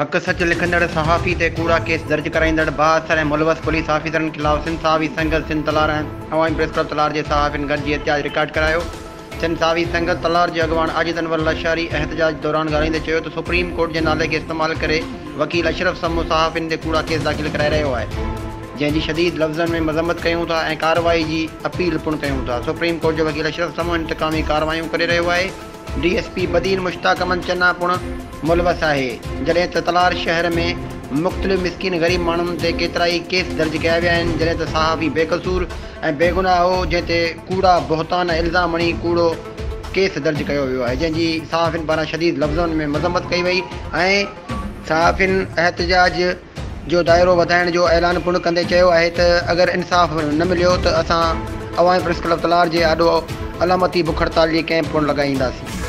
حق سچ لکندڙ صحافي تي ڪوڙا ڪيس درج ڪرائيندڙ بااثر ۽ ملوث پوليس آفيسرن خلاف سنڌ صحافي سنگت سنڌ تلهار ۽ عوامي پريس ڪلب تلهار جي صحافين گڏجي احتجاج رڪارڊ ڪرايو. سنڌ صحافي سنگت تلهار جي اڳواڻ عاجز انور لاشاري احتجاج دوران ڳالهائيندي چيو ته سپريم ڪورٽ جي نالي کي استعمال ڪري وڪيل اشرف سمون صحافين تي ڪوڙا ڪيس داخل ڪرائي رهيو آهي جنهن جي شديد لفظن ۾ مذمت ڪيون ٿا ۽ ڪارروائي جي اپيل پڻ ڪيون ٿا. سپريم ڪورٽ جو وڪيل اشرف سمون انتقامي ڪارروايون ڪري رهيو آهي. D S P Badin Mushtaq Ahmed Channa پڻ ملوث آهي، جڏهن ته تلهار شهر ۾ مختلف مسڪين غريب ماڻهن تي ڪيترائي ڪيس درج ڪيا ويا آهن، جڏهن ته صحافي بيقصور ۽ بيگناهه هو، جنهن تي ڪوڙا بهتان ۽ الزام هڻي ڪوڙو ڪيس درج ڪيو ويو آهي، جنهن جي صحافين پاران شديد لفظن ۾ مذمت ڪئي وئي ۽ صحافين احتجاج جو دائرو وڌائڻ جو اعلان پڻ ڪندي چيو آهي ته اگر انصاف نه مليو ته اسان عوامي پريس ڪلب تلهار جي آڏو علامتي بک هڙتال جي ڪئمپ پڻ لڳائينداسين.